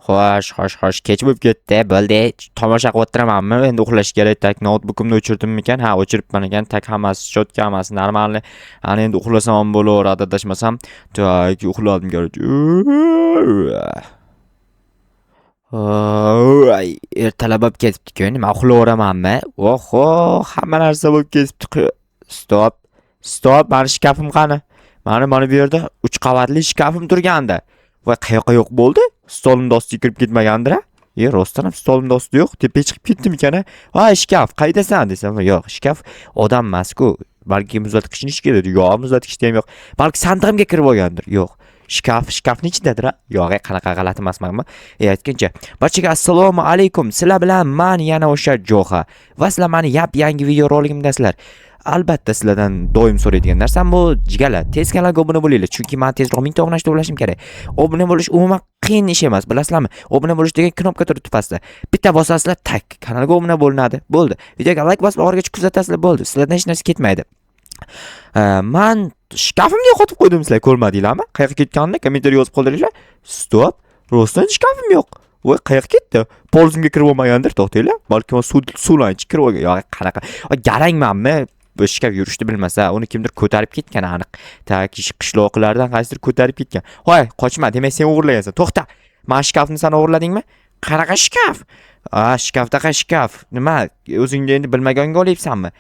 Xo'sh, xo'sh, xo'sh, kech bo'lib ketdi. Bo'ldi. Tomosha qilib o'tiramanmi? Endi uxlash kerak. Так, noutbukimni o'chirdimmikan? Ha, o'chiribman ekan. Так, hammasi чётко, hammasi нормальный. Ana endi uxlasam ham bo'laveradi, adashmasam. Так, uxladim, короче. Ay, ertalab bo'lib ketibdi-ku. Nima, uxlayveramanmi? Oho, hamma narsa bo'lib ketibdi. Стоп. Стоп, mani shkafim qani? Mana bu yerda 3 qavatli shkafim turgandi. Voy, qayoqqa yo'q bo'ldi? Stolimni ostiga kirib ketmagandir-a? E, rostdan ham stolimni ostida yo'q. Tepaga chiqib ketdimikan, a? Voy, shkaf, qayerdasan desam, yo'q, shkaf odam emas-ku. Balki muzlatgichni ichidadir. Yo'q, muzlatgichda ham yo'q. Balki sandig'imga kirib olgandir. Yo'q. Shkaf, shkafni ichidadir, a? Yo'q, e, qanaqa g'alati emasmanmi? E, aytgancha, barchaga assalomu alaykum. Sizlar bilan man yana o'sha Jo'xa va sizlar mani yap-yangi video roligimdasizlar. Albatta, sizlardan doim so'raydigan narsam bu: jigarlar, tez kanalga obuna bo'linglar, chunki man tezroq 1000 ta obunachi to'plashim kerak. Obuna bo'lish umuman qiyin ish emas, bilasizlarmi? Obuna bo'lish degan knopka turibdi pastda. Bitta bosasizlar, так, kanalga obuna bo'linadi. Bo'ldi. Videoga like bosib oxirigacha kuzatasizlar, bo'ldi. Sizlardan hech narsa ketmaydi. Man shkafimni yo'qotib qo'ydim, sizlar ko'rmadinglarmi? Qayerga ketganini kommentariy yozib qoldiringlar. Стоп, rostdan shkafim yo'q. Voy, qayerga ketdi? Polzimga kirib olmagandir, to'xtanglar. Balki suvlarni ichiga kirib olgan. Yo'q, qanaqa? Voy, garangmanmi? Bu shkaf yurishni bilmasa, uni kimdir ko'tarib ketgan aniq. Так, qishloqlardan qaysidir ko'tarib ketgan. Voy, qochma, demak sen o'g'irlagansan. To'xta. Mana shkafni sen o'g'irladingmi? Qanaqa shkaf? A, shkafdaqa shkaf. Nima, o'zingni endi bilmaganga olyapsanmi?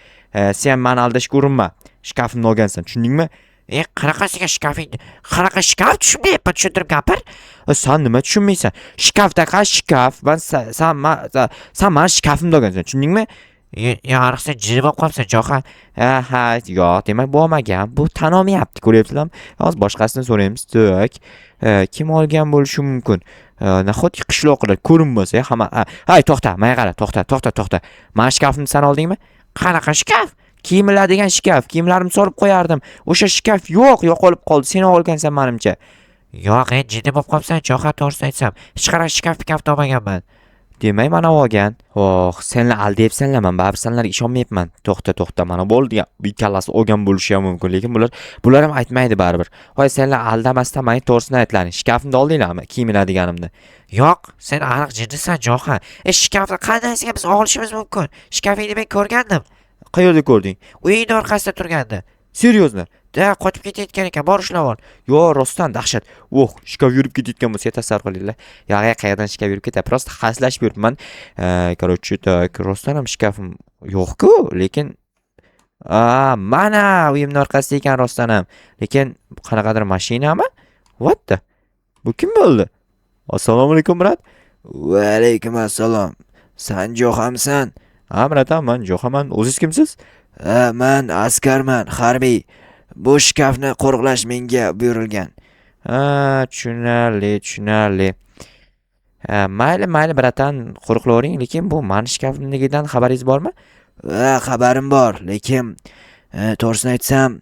Sen mani aldashga urinma. Shkafimni olgansan, tushundingmi? E, qanaqasiga shkafing? Qanaqa shkaf, tushunmayapman, tushuntirib gapir. E, san nima tushunmaysan? Shkafdaqa shkaf. Man san mani shkafimni olgansan, tushundingmi? E, aniq sen jinni bo'lib qolibsan, Jo'xa. Ha, ha, yo'q, demak bo'lmagan. Bu tan olmayapti, ko'ryapsizlarmi? Hozir boshqasini so'raymiz. Так. Kim olgan bo'lishi mumkin? Nahotki qishloqlar ko'rinmasa hamma. Hay, to'xta, menga qara, to'xta, to'xta, to'xta. Mani shkafimni san oldingmi? Qanaqa shkaf? Kiyim iladigan shkaf. Kiyimlarimni solib qo'yardim. O'sha shkaf yo'q, yo'qolib qoldi. Sen olgansan menimcha. Yo'q, e, jinni bo'lib qolibsan, Jo'xa, to'g'risini aytsam. Hech qanaqa shkaf pikaf topmaganman. Demak, mana olgan. Oh, senlar aldayapsanlar, man baribir senlarga ishonmayapman. To'xta, to'xta, mana bo'ldi degan ikkalasi olgan bo'lishi ham mumkin, lekin bular ham aytmaydi baribir. Voy, senlar aldamasdan menga to'g'risini aytlaring. Shkafimni oldinglarmi? Kiyim iladiganimni. Yo'q, sen aniq jinnisan, Jo'xa. E, shkafni qandaysiga biz olishimiz mumkin? Shkafingni men ko'rgandim. Qayerda ko'rding? Uyingni orqasida turgandi. Серьезно? Да, qochib ketayotgan ekan, bor ushlab ol. Yo, rostdan dahshat. Oh, shkaf yurib ketayotgan bo'lsa, tasavvur qilinglar. Yo'q, qayerdan shkaf yurib ketadi? Просто hazillashib yuribman. Короче, так, rostdan ham shkafim yo'q-ku, lekin a, mana uyimning orqasida ekan rostdan ham. Lekin qanaqadir mashinami? What the? Bu kim bo'ldi? Assalomu alaykum, брат. Va alaykum assalom. San Jo'xamsan? Ha, братан, man Jo'xaman. O'zingiz kimsiz? Ha, man askarman, harbiy. Bu shkafni qo'riqlash menga buyurilgan. Ha, tushunarli, tushunarli. Ha, mayli, mayli, братан, qo'riqlavering, lekin bu mani shkafimnikidan xabaringiz bormi? Ha, xabarim bor, lekin to'g'risini aytsam,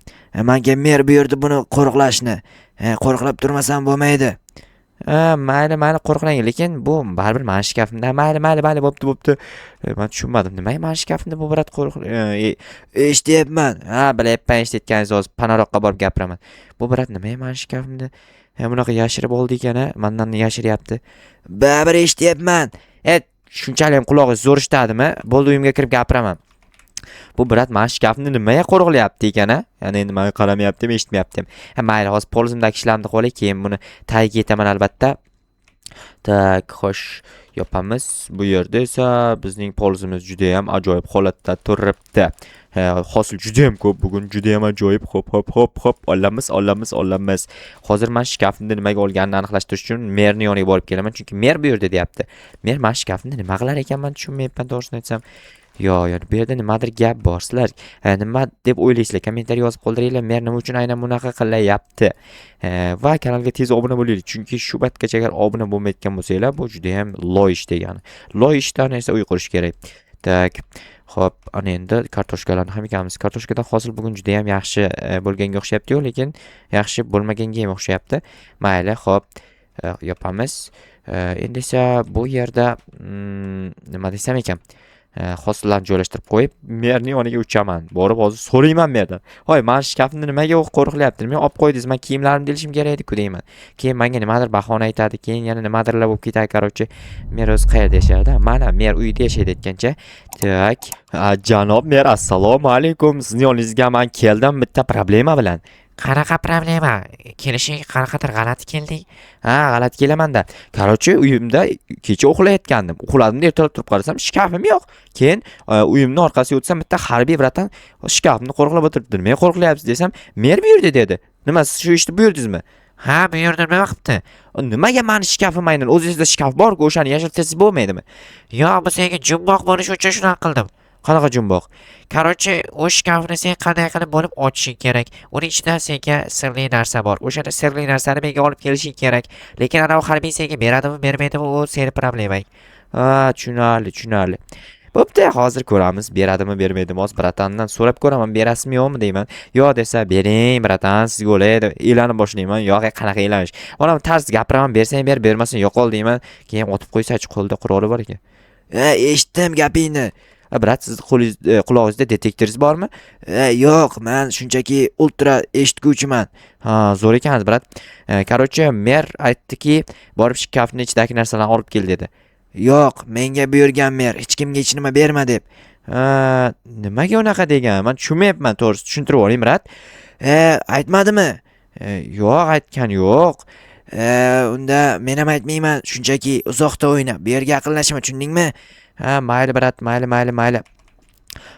menga mer buyurdi buni qo'riqlashni. Qo'riqlab turmasam bo'lmaydi. Ha, mayli, mayli, qo'riqlang, lekin bu baribir mani shkafimda. Mayli, mayli, mayli, bo'pti, bo'pti. Man tushunmadim. Nimaga mani shkafimda bu брат qo'riq Eshityapman. Ha, bilyapman eshitayotganingizni, hozir panaroqqa borib gapiraman. Bu брат nimaga mani shkafimda bunaqa yashirib oldi ekan, a? Mandan yashiryapti. Baribir eshityapman. E, shunchalik ham qulog'ingiz zo'r eshitadimi? Bo'ldi, uyimga kirib gapiraman. Bu брат mani shkafni nimaga qo'riqlayapti ekan, a? Ya'ni endi manga qaramayapti ham, eshitmayapti ham. Ha, mayli, hozir polzimdagi ishlarni qilib olay, keyin buni tagiga yetaman albatta. Так, xo'sh, yopamiz. Bu yerda esa bizning polzimiz juda ham ajoyib holatda turibdi. Ha, hosil juda ham ko'p bugun, juda ham ajoyib. Xo'p, xo'p, xo'p, xo'p, olamiz, olamiz, olamiz. Hozir man shkafimni nimaga olganini aniqlashtirish uchun merni yoniga borib kelaman, chunki mer bu yerda deyapti. Mer mana shkafimni nima qilar ekan, man tushunmayapman, to'g'risini aytsam. Yo, yo, bu yerda nimadir gap bor. Sizlar nima deb o'ylaysizlar? Kommentariy yozib qoldiringlar. Mer nima uchun aynan bunaqa qilyapti? Va kanalga tez obuna bo'linglar, chunki shu paytgacha agar obuna bo'lmayotgan bo'lsanglar, bu juda ham loy ish degani. Loy ishdan esa uy qurish kerak. Так. Xo'p, ana endi kartoshkalarni ham ekamiz. Kartoshkadan hosil bugun juda ham yaxshi bo'lganga o'xshayapti-yu, lekin yaxshi bo'lmaganga ham o'xshayapti. Mayli, xo'p, yopamiz. Endi esa bu yerda nima desam ekan? Hosillarni joylashtirib qo'yib, merning yoniga uchaman. Borib hozir so'rayman merdan. "Hoy, mani shkafimni nimaga qo'riqlayapti? Nimaga olib qo'ydingiz? Man kiyimlarimni ilishim kerak edi-ku" deyman. Keyin menga nimadir bahona aytadi, keyin yana nimadirlar bo'lib ketadi, короче. Mer o'zi qayerda yashardi? Mana mer uyida yashaydi aytgancha. Так, janob mer, assalomu alaykum. Sizni yoningizga man keldim bitta problema bilan. Qanaqa problema? Kelishing qanaqadir g'alati kelding. Ha, g'alati kelaman-da. Короче, uyimda kecha uxlayotgandim. Uxladimda, ertalab turib qarasam, shkafim yo'q. Keyin uyimni orqasiga o'tsam, bitta harbiy братан shkafimni qo'riqlab o'tiribdi. "Nima qo'riqlayapsiz?" desam, "Mer buyurdi" dedi. Nima, siz shu ishni buyurdingizmi? Ha, buyurdim, nima qilibdi? Nimaga mani shkafim aynan? O'zingizda shkaf bor-ku, o'shani yashirsangiz bo'lmaydimi? Yo'q, bu senga jumboq bo'lishi uchun shunaqa qildim. Qanaqa jumboq? Короче, u shkafni sen qanday qilib bo'lib ochishing kerak. Uning ichida senga sirli narsa bor. O'shani sirli narsani menga olib kelishing kerak. Lekin anavi harbiy senga beradimi, bermaydimi, u seni problemang. Ha, tushunarli, tushunarli. Bo'pti, hozir ko'ramiz, beradimi, bermaydimi. Hozir братан dan so'rab ko'raman, berasizmi, yo'qmi deyman. Yo'q desa, "Bering, братан, sizga o'lay" deb elanib boshlayman. Yo'q, qanaqa elanish? Onam tars gapiraman, bersang ber, bermasang yo'qol deyman. Keyin otib qo'ysa-chi, qo'lida quroli bor ekan. Eshitdim gapingni. A, брат, sizni qo'lingiz, qulog'ingizda detektoringiz bormi? Yo'q, man shunchaki ultra eshitguvchiman. Ha, zo'r ekansiz, брат. Короче, mer aytdiki, borib shkafni ichidagi narsalarni olib kel dedi. Yo'q, menga buyurgan mer, hech kimga hech nima berma deb. Ha, nimaga unaqa degan? Man tushunmayapman, to'g'risi, tushuntirib yuboring, брат. Aytmadimi? Yo'q, aytgani yo'q. Unda men ham aytmayman, shunchaki uzoqda o'yna, bu yerga yaqinlashma, tushundingmi? Ha, mayli, брат, mayli, mayli, mayli.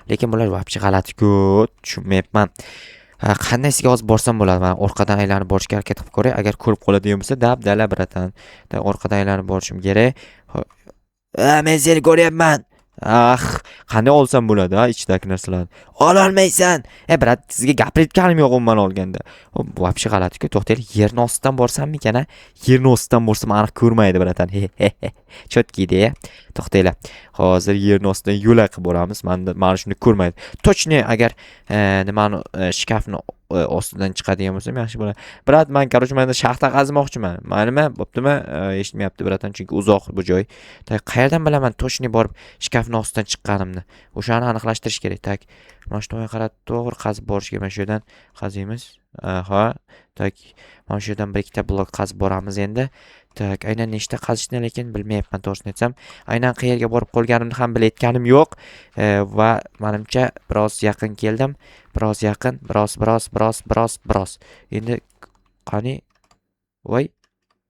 Lekin bular вообще g'alati-ku, tushunmayapman. Ha, qandaysiga hozir borsam bo'ladi? Man orqadan aylanib borishga harakat qilib ko'ray. Agar ko'rib qoladigan bo'lsa, dabdala, братан. Orqadan aylanib borishim kerak. Ha, men seni ko'ryapman. Ah, qanday olsam bo'ladi, ha, ichidagi narsalarni? Ololmaysan. E, брат, sizga gapirayotganim yo'q umuman olganda. Вообще g'alati-ku. To'xtanglar, yerni ostidan borsammikan, a? Yerni ostidan borsam aniq ko'rmaydi, братан. He he he. Чёткий идея. To'xtanglar. Hozir yerni ostidan yo'lak qilib boramiz. Mana shuni ko'rmaydi. Точно agar nimani shkafni ostidan chiqadigan bo'lsam yaxshi bo'ladi. Брат, man, короче, mana shaxta qazimoqchiman. Maylimi? Bo'ptimi? Eshitmayapti, братан, chunki uzoq bu joy. Так, qayerdan bilaman точно borib shkafni ostidan chiqqanimni? O'shani aniqlashtirish kerak. Так, mana shu tomonga qarab to'g'ri qazib borish kerak. Mana shu yerdan qaziymiz. Aha. Так, mana shu yerdan bir ikkita blok qazib boramiz endi. Так, aynan nechta qazishni lekin bilmayapman, to'g'risini aytsam. Aynan qayerga borib qolganimni ham bilayotganim yo'q. Va menimcha biroz yaqin keldim. Biroz yaqin, biroz, biroz, biroz, biroz, biroz. Endi qani? Voy.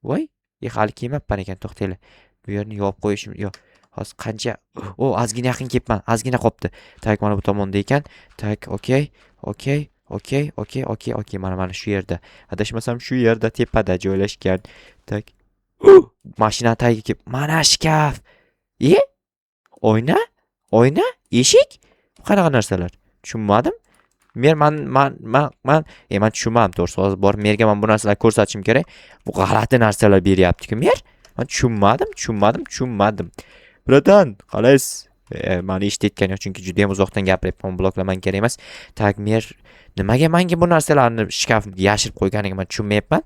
Voy. E, hali kelmabman ekan, to'xtanglar. Bu yerni yopib qo'yishim yo'q. Hozir qancha? O, ozgina yaqin kelibman. Ozgina qolibdi. Так, mana bu tomonda ekan. Так, okey. Okey. Okey, okey, okey, okey. Mana shu yerda. Adashmasam shu yerda tepada joylashgan. Так. Mashina tagiga kelib, mana shkaf. E? Oyna? Oyna? Eshik? Bu qanaqa narsalar? Tushunmadim. Men man man man man e man tushunmadim to'g'risi. Hozir borib merga man bu narsalarni ko'rsatishim kerak. Bu g'alati narsalar beryapti-ku mer. Man tushunmadim, tushunmadim, tushunmadim. Братан, qalaysiz? Mani eshitayotgani yo'q, chunki juda ham uzoqdan gapiryapman, bloklamang kerak emas. Так, mer nimaga menga bu narsalarni shkafimga yashirib qo'yganiga man tushunmayapman.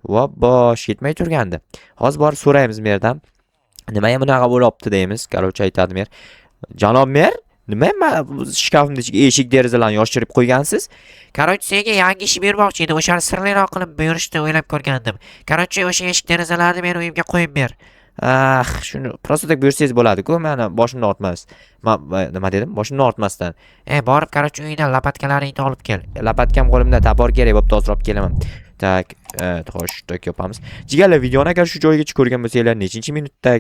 Va bosh yetmay turgandi. Hozir borib so'raymiz merdan. Nimaga bunaqa bo'lyapti deymiz. Короче, aytadi mer. Janob mer, nima shkafimni ichiga eshik derazalarni yoshirib qo'ygansiz? Короче, senga yangi ish buyurmoqchi edim. O'shani sirliroq qilib buyurishni o'ylab ko'rgandim. Короче, o'sha eshik derazalarni meni uyimga qo'yib ber. Ah, shuni просто так buyursangiz bo'ladi-ku, mani boshimni ortmas. Ma, nima dedim? Boshimni ortmasdan. E, borib, короче, uyingdan lopatkalaringni olib kel. Lopatkam qo'limda, топор kerak bo'pti, hozir olib kelaman. Так, xo'sh, так yopamiz. Jigarlar, videoni agar shu joygacha ko'rgan bo'lsanglar, nechinchi minutda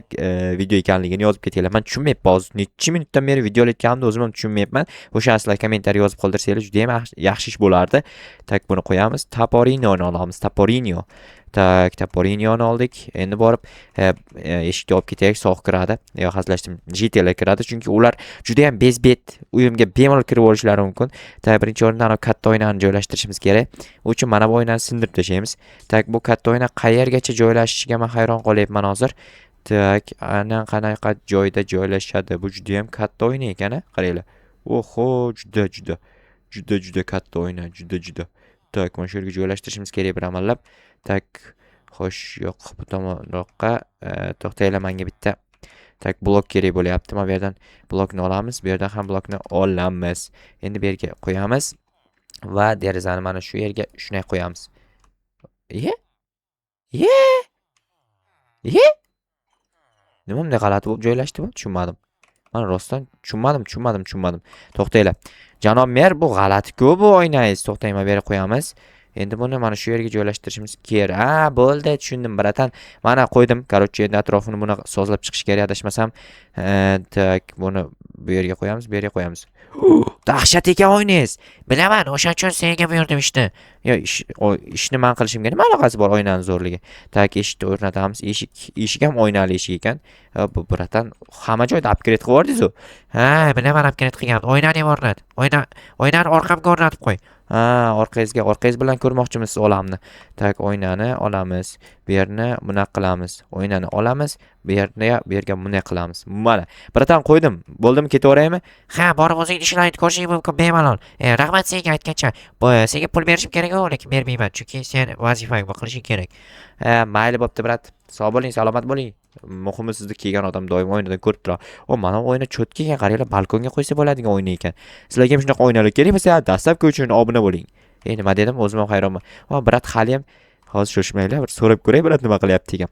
video ekanligini yozib ketinglar. Men tushunmayapman hozir nechi minutdan beri video olayotganimni o'zim ham tushunmayapman. O'sha sizlar kommentariy yozib qoldirsanglar juda ham yaxshi ish bo'lardi. Так, buni qo'yamiz. Toporinoni olamiz. Toporinio. Так, Toporinoni oldik. Endi borib eshikni olib ketaylik, sog' kiradi. Yo'q, hazillashdim. Житель lar kiradi, chunki ular juda ham bezbet uyimga bemalol kirib olishlari mumkin. Так, birinchi o'rinda ana katta oynani joylashtirishimiz kerak. U uchun mana bu oynani sindirib tashlaymiz. Так, bu katta oyna qayergacha joylashishiga men hayron qolyapman hozir. Так, ana qanaqa joyda joylashadi? Bu juda ham katta oyna ekan, a? Qaranglar. Oho, juda juda juda juda katta oyna, juda juda. Так, mana shu yerga joylashtirishimiz kerak bir amallab. Так, xo'sh, yo'q, bu tomonroqqa, to'xtanglar, menga bitta Так, blok kerak bo'lyapti. Mana bu yerdan blokni olamiz, bu yerdan ham blokni olamiz. Endi bu yerga qo'yamiz va derazani mana shu yerga shunday qo'yamiz. Iye? Iye? Iye? Nima bunday g'alati bo'lib joylashdi bu? Tushunmadim. Mana rostdan tushunmadim, tushunmadim, tushunmadim. To'xtanglar. Janob mer, bu g'alati-ku bu oynangiz. To'xtang, mana bu yerga qo'yamiz. Endi buni mana shu yerga joylashtirishimiz kerak. Ha, bo'ldi, tushundim, братан. Mana qo'ydim. Короче, endi atrofini buni sozlab chiqish kerak adashmasam. Так, buni bu yerga qo'yamiz, bu yerga qo'yamiz. Dahshat ekan oynangiz. Bilaman, o'shaning uchun senga buyurdim ishni. Yo, ishni man qilishimga nima aloqasi bor oynani zo'rligi? Так, eshikni o'rnatamiz. Eshik, eshik ham oynali eshik ekan. Ha, bu, братан, hamma joyda upgrade qilib yubordingiz-u. Ha, bilaman, upgrade qilgan. Oynani ham o'rnat. Oynani orqamga o'rnatib qo'y. Ha, orqangizga, orqangiz bilan ko'rmoqchimiz olamni. Так, oynani olamiz. Bu yerni bunaqa qilamiz. Oynani olamiz. Bu yerni, bu yerga bunday qilamiz. Mana. Братан, qo'ydim. Bo'ldimi, ketaveraymi? Ha, borib o'zing ishlaringni ko'rishing mumkin bemalol. Rahmat senga aytgancha. Bu senga pul berishim kerak-ku, lekin bermayman, chunki sen vazifang bu, qilishing kerak. Ha, mayli bo'pti, брат. Sog' bo'ling, salomat bo'ling. Muhimi, sizni kelgan odam doim oynadan ko'rib turadi. O, mana bu oyna чётко ekan, qaranglar, balkonga qo'ysa bo'ladigan oyna ekan. Sizlarga ham shunaqa oynalar kerak bo'lsa, dastlabki uchun obuna bo'ling. E, nima dedim, o'zim ham hayronman. O, брат, haliyam hozir shoshmanglar, bir so'rab ko'ray, брат nima qilyapti ekan.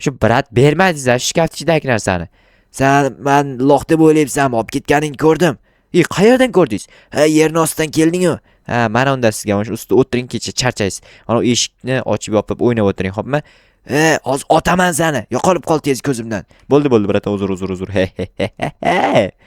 Shu, брат, bermadingiz shkaf ichidagi narsani. San man lox deb o'ylayapsanmi? Olib ketganingni ko'rdim. E, qayerdan ko'rdingiz? Ha, yerni ostidan kelding-u. Ha, mana unda sizga mana shu ustida o'tiring, kecha charchaysiz. Mana bu eshikni ochib yopib o'ynab o'tiring, xo'pmi? E, hozir otaman sani. Yo'qolib qol tez ko'zimdan. Bo'ldi, bo'ldi, братан, uzr, uzr, uzr. He he he he.